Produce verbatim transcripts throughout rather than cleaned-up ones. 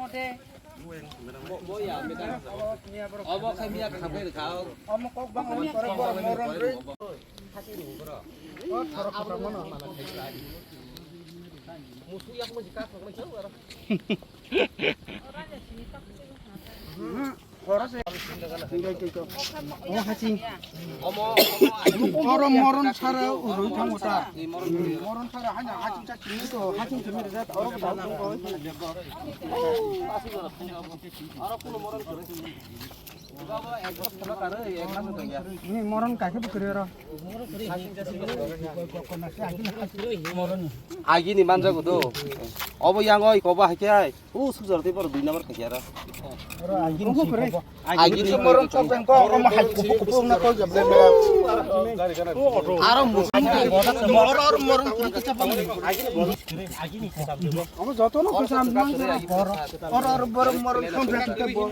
Obo khe miya khamkhe rwkha o. Omo kok bang omo korok borok moron rwi. O thorok kwcham mano. Musu yak musi kak kok mai chau aro. Horo se. O haching. Omo, omo, oro moron sara urung thango ta. Moron sara hanya haching cha chini to haching chini rejat oro ko dal ko. Oro kuno moron kore. Ni moron kaisa bukuri oro. Agini manjago do. Obo yang oi kobo haikhe ai. O sujor tei boro dui number khaikhe aro. Agini moron kok jang kok omo hai kupu kupu na kok jable mera. Aro musu oro oro moron kuri kisa pang. Omo joto no kisa am mang jara boro. Oro oro boro moron kok jang kisa bo.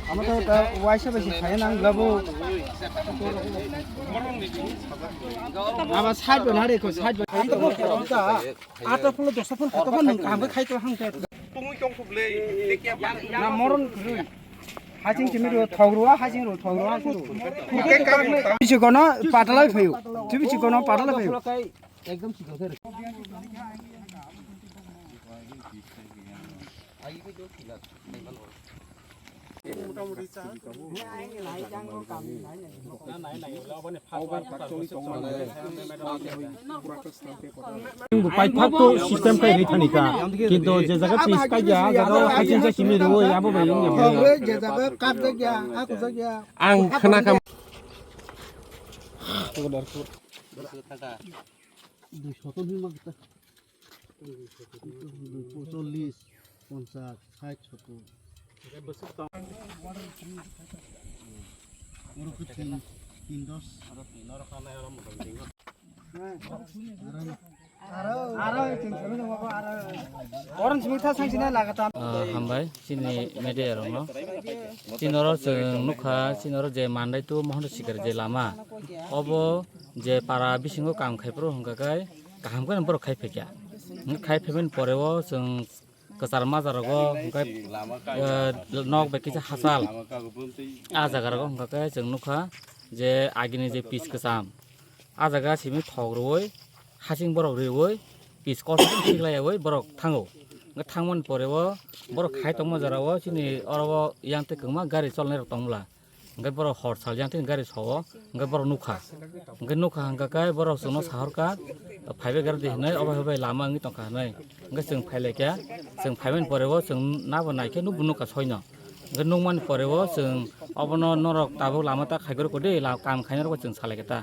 Amo to ta waisa besi saya nang labo. Aba side bo na re ko side bo. Ata phulo dosa phun khato phun nung kaham khe khai to hang khe. Tungui tong thuk le, tei kiya ba? Na moron kwrwi. Haching chimi ro thog ro haching ro thog ro haching ro. Tei kam ta. Bisi kono patalai phayo. Tei bisi kono patalai phayo. Ekdom sikon khe. Paithak to system kai ri thani ta, kintu je jaga pis kai ya, jaga o haching ja kimi roi, abo bai wng ya. Obo je jaga kap jak ya, aku jak ya. Ang khna kam. Dui soto hin ma kita. Cholish, ponchas, sait, sottor. Oro simi tha sang sini lagata. Ah, hambai, chini media rokno. Chini oro chwng nukha, chini oro je Mandai to Mohondo Sikari je lama. Obo je para bisingo kam khai phuru hwnkha khe kaham khe borok khai phaikha. Khai phaimani pore o chwng kwchar majak rogo hwnkhe, eh, nok bai kisa hachal. Ah jaga rogo hwnkha khe chwng nukha je agini je pis kwcham. Ah jaga simi thok rwui, haching borok rwui, pis kotor khiklaiwi borok thango. Hwnkhe thangmani pore o borok khai tongma jora o chini oro o yang tei kwbangma gari cholnai rok tongmwla. Hwnkhe borok hor saljak tini gari so-o, hwnkhe borok nukha. Hwnkhe nukha hwnkha khe borok chwngno sahorkha, phaibai gari di hinwi, obo hai bai lama wngwi tongkha hinwi. Hwnkhe chwng phailaikha, chwng phaimani pore o chwng nabo naikhe nukbo nukha soino. Hwnkhe nukmani pore o chwng obono norok tabuk lama ta khaigorokdi, la-, kam khainai rokbo chwng salaikha ta.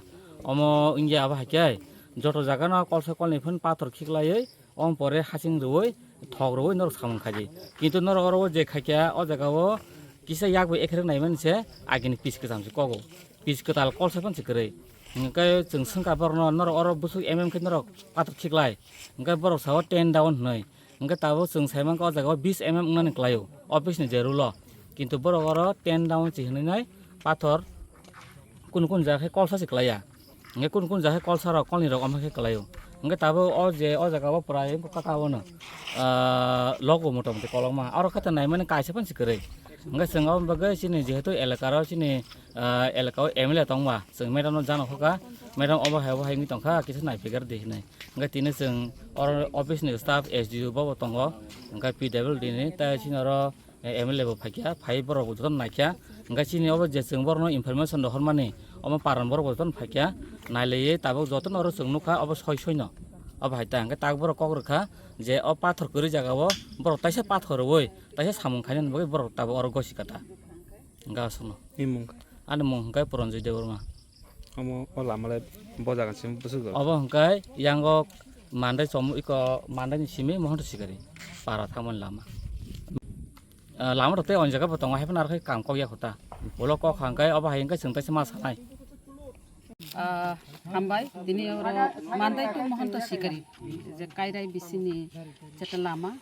Omo wngya abo haikhe joto jagano kolsa kolni phano pathor khiklaiwi, Om pore haching rwui, thok rwui norok samung khaidi. Kintu norok oro o je khaikha, o jaga o kisa yak bai ekhrek naimani se agini pis kwcham se kogo. Pis kwtal kolsa phano se kwrwi. Hwnkhe chwng swngkha borokno, norok oro bwswk M M khe norok pathor khiklai. Hwnkhe borok sao ten down hinwi. Hwnkhe tabuk chwng saimankha o jaga o bis M M wngnani kwlaio, office ni je rule o. Kintu borok oro ten down se hinwi nai pathor kunu kunu jaga khe kolsa se kwlaiya. Hwnkhe kunu kunu jaga khe kolsa rok, kolni rok omo khe kwlaio. Hwnkhe tabuk o je o jaga o prai wngkha kaka o no, ah, logo motamoti kolokma. Oro khe ta naimani kaisa phano se kwrwi. Hwnkhe chwng aboni bagwi chini jehetu elaka rok chini, ah, elaka o M L A tongma, chwng madam no jano kha kha, madam obo hai obo hai wngwi tongkha, kisa naiphikar di hinwi. Hwnkhe tini chwng oro office ni staff S D O bobo tongo, hwnkhe P W D ni, tei chini oro M L A bo phaikha, phai borok bo jotono naikha. Hwnkhe chini obo je chwng borokno information rohormani, omo paran borok bo jotono phaikha, nailaiwi tabuk jotono oro chwng nukha obo soi soino. Obo hai ta hwnkhe tabuk borok kok rwkha je o pathor kwrwi jaga o borok taisa pathor rwui taisa samung khainani bagwi borok tabuk oro gosi kata. Hwnkhe aswkno. Imung? Ani mung hwnkhe Puranjoy Debbarma. Omo o lama le bo jaga simi bwswk jora? Obo hwnkhe yango Mandai chomo iko Mandai ni simi Mohondo Sikari para thangmani lama. Ah, lama rok tei o jaga bo tongo, hai phano aro khe kam kok ya kho ta. Ulo kok hwnkhe obo hai hwnkhe chwng taisa ma sanai. Ah, hambai, tini oro Mandai to Mohondo Sikari, je Kairai bisini jeta lama,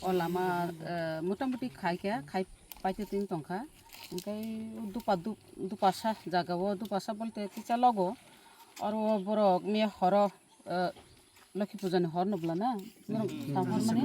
o lama, eh, motamoti khai khe, khai paitwi tong tongkha. Hwnkhe dupa, dup-, dupasa jaga o, dupasa bolte kisa logo, oro borok miya horo, eh, Lokhi puja ni hor no bwla na, norok tang hor mani,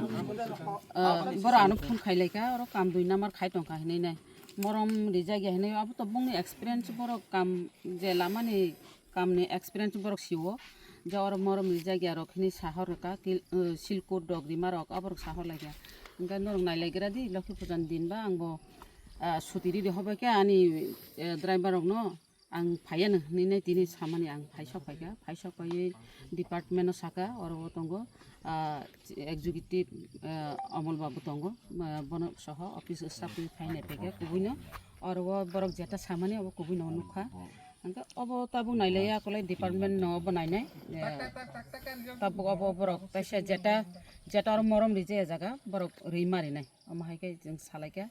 ah, boro ano phone khai lai kha, oro kam dui number khai tong kha hinui nai. Morom rijak ya hinui, abo to bongni experience, borok kam je lama ni kam ni experience borok siwo. Je oro morom rijak ya rok hinui sahor kha, kil-, eh, silkur dok rima rok, aborok sahor lai kha. Hingke norok nai lai gra di, lokhi puja ni din ba ang bo, ah, suti ri di hobai khe ani, eh, driver rok no. Ang phaiya nang hinui nai tini samani ang phaisok phaikha, phaisok phaiwi department o saka, oro o tongo, ah, executive, ah, Amol babu tongo, ah, bono soho office staff ni phainai phaikha kubui no, oro o borok jeta samani abo kubui no nukha. Hingke obo tabuk nailaiya akolai department no obo nainai, eh, tabuk obo borok taisa jeta, jeta oro morom rijaya jaga borok rwi marinai. Omo hai khe chwng salaikha,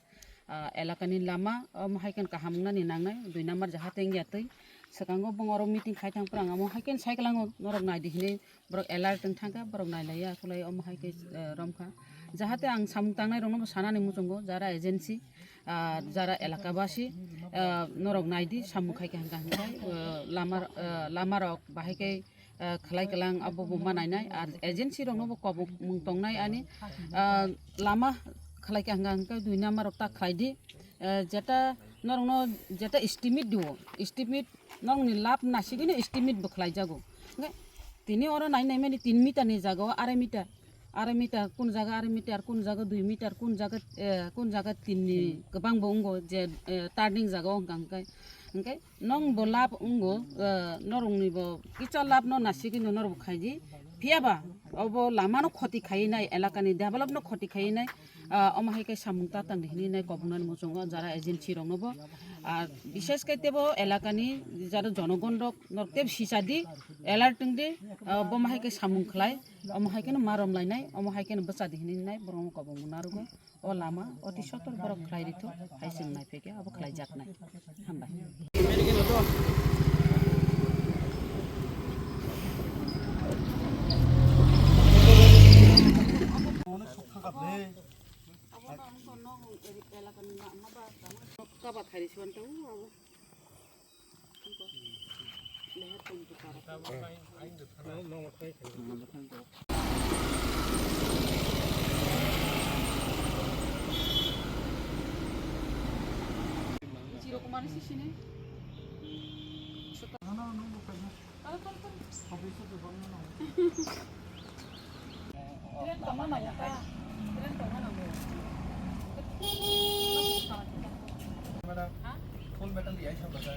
ah, elakani lama, omo hai khe kaham wngnani nangnai, dui number jahate wngya twi. Swkango bung oro meeting khai thang phwrang, omo hai khe sai kwlango, norok nai di hinui borok alert wng thang kha, borok nai laiya, akolai omo hai khe, eh, rom kha. Jahate ang samung tangnai rokno bo sanani muchungo, jara agency, ah, jara elaka basi, ah, norok nai di, samung khai kha hwnkha hwnkhe, eh, lama, eh, lama rok bahai khe, ah, khlai kwlang abo bo ma nainai, ar agency rokno bo kobok mung tongnai ani, ah, lama khlai kha hwnkha hwnkhe dui number rok ta khlai di, ah, jeta norokno jeta estimate diwo, estimate norokni lab nasigino estimate bo khlai jago. Hwnkhe tini oro nai nai mani tin meter ni jaga o arai meter, arai meter, kun jaga arai meter, kun jaga dui meter, kun jaga, eh, kun jaga tin ni kwbang bo wngo je, eh, turning jaga o hwnkha hwnkhe, hwnkhe Nong bo lab wngo, eh, norokni bo kisa lab no nasigwi no norok bo khaidi. Phiya ba obo lama no khoti khaiwi nai, elaka ni develop no khoti khaiwi nai, ah, omo hai khe samung ta tang di hinui nai kobong nani muchungo jara agency rok no bo. Ar bishes kai tebo elaka ni jara jonogon rok norok tebo sisa di, alert wng di, ah, bo ma hai khe samung khlai, omo hai khe no ma rom lai nai, omo hai khe no bwsa di hinui nai borok no kobong bo narugo. O lama oti sotor borok khlai rithok, hai chwng nai phaikhe abo khlai jaknai. Hambai. Kaba thari suan tau abo. Train tongma nango ta. Train tongma nango. Madam, ha? Full metal di aisa bata.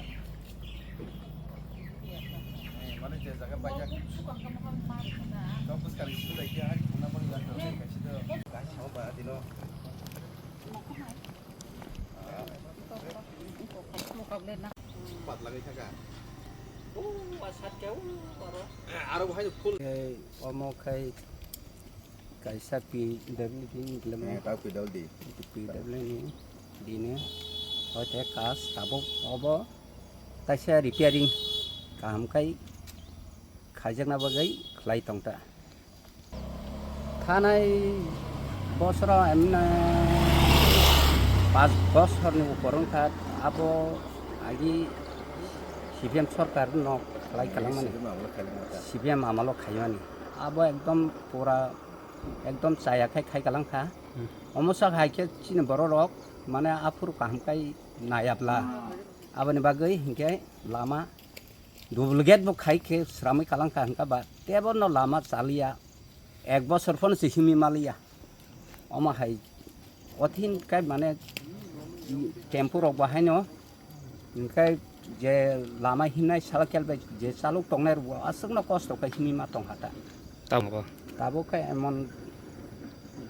Iya, ta. Eh, mane je jaga bajak. Kok sukang kamu kan mar kata. Kau pus kali sudah dia hari puna pun ilang terus kasih tu. Guys, siapa dino? Mau kemana? Patlangwi thangkha. O, asat khe, o, aro. Aro bo hai full. Omo khai kaisa P W D ni glemo. Eh, ta P W D. P W D ni dine. Hoite kas tabuk obo kaisa repairing kaham khai khaijakna bagwi khlai tongta. Thanai bosoro emne pas bosorni upor wngkha, abo agi C P M sorkar no khlai kalangmani. C P M amolo khaimani. C P M amolo khaimani. Abo ekdom pura ekdom chaya khai khai kalangkha. Hmm. Omo sak hai khe chini bororok mane aphuru kaham khai nayabla. Aboni bagwi hinkhe lama Duplicate bo khai khe sramwi kalang kha hwnkha ba, tebo no lama chaliya, ek bosor phano se himwi maliya. Omo hai othin kai mane tempo rok bo haino, hwnkhe je lama himnai sala kel bai je chalok tongnai rok bo aswk no kosto khe himwi ma tong kha ta. Tamo bo. Tabuk khe emon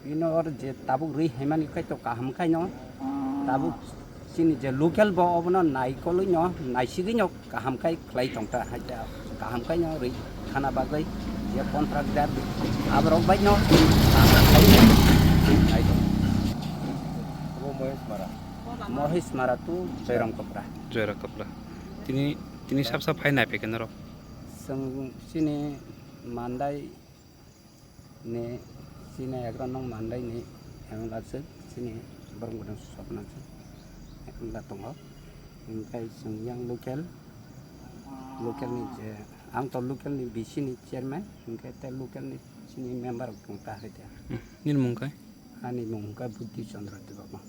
bini or je tabuk rwi haimani khai to kaham khai no, tabuk chini je local bo obono naikolwi no, naisigwi no kaham khai khlai tong ta, hai ta kaham khai no rwi thana bagwi je contractor aborok bai no kaham khai nai tong. Obo Mohesh Mara. Mohesh Mara to Joyram Kopra. Joyram Kopra. Tini, tini sab sab hai nai phaikhe norok. Chwng chini Mandai ni chini egra nong Mandai ni M L A swk chini borok bodong sokna swk M L A tongo. Hingkhe chwng yang local, local ni je Ang to local ni B C ni chairman, hingke te local ni sini member rok tong ta hai te. Hmm. Nini mung khe? Ani mung khe Buddhi Chandra Debbarma.